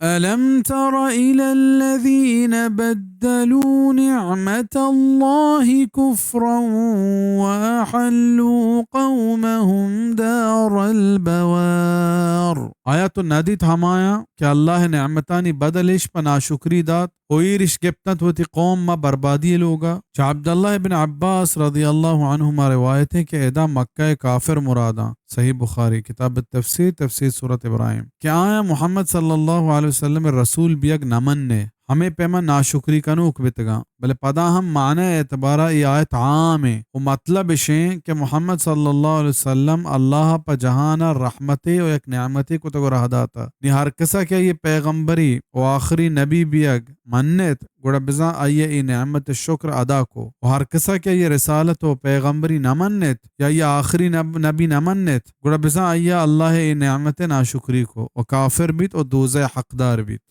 ألم تر إلى الذين بدلوا نعمة الله كفرا وأحلوا قومهم دار البوار. آیا تو ندیت ہمایاں کہ اللہ نعمتانی بدلش پہ ناشکری دات؟ و ایرش گپتنت وتی قوم ما بربادی لوگا۔ چہ عبداللہ ابن عباس رضی اللہ عنہما روایت ہیں کہ ادا مکہ کافر مراداں۔ صحیح بخاری، کتاب التفسیر، تفسیر سورت ابراہیم، کہ آیا محمد صلی اللہ علیہ وسلم رسول بیگ نہ مننے، ہمیں پیما ناشکری کنوک بتگاں۔ بلے پدا ہم معنی اعتبارا ای آیت عام ہیں و مطلب اشیں کہ محمد صلی اللہ علیہ وسلم اللہ پہ جہانا رحمتے و یک نعمتے کتگ و راہ داتا۔ نی ہر کسا کہ آئی پیغمبری و آخری نبی بیگ منت، گڑا بزاں آئی ء اے نعمت ء شکر ادا کو۔ و ہر کسا کہ آئی ء رسالت و پیغمبری نہ منت یا آئی ء آخری نب-، نبی نہ منت، گڑا بزاں آئی ء اللہ ء اے نعمت ء ناشکری کو و کافر بیت و دوزہ ء حقدار بیت۔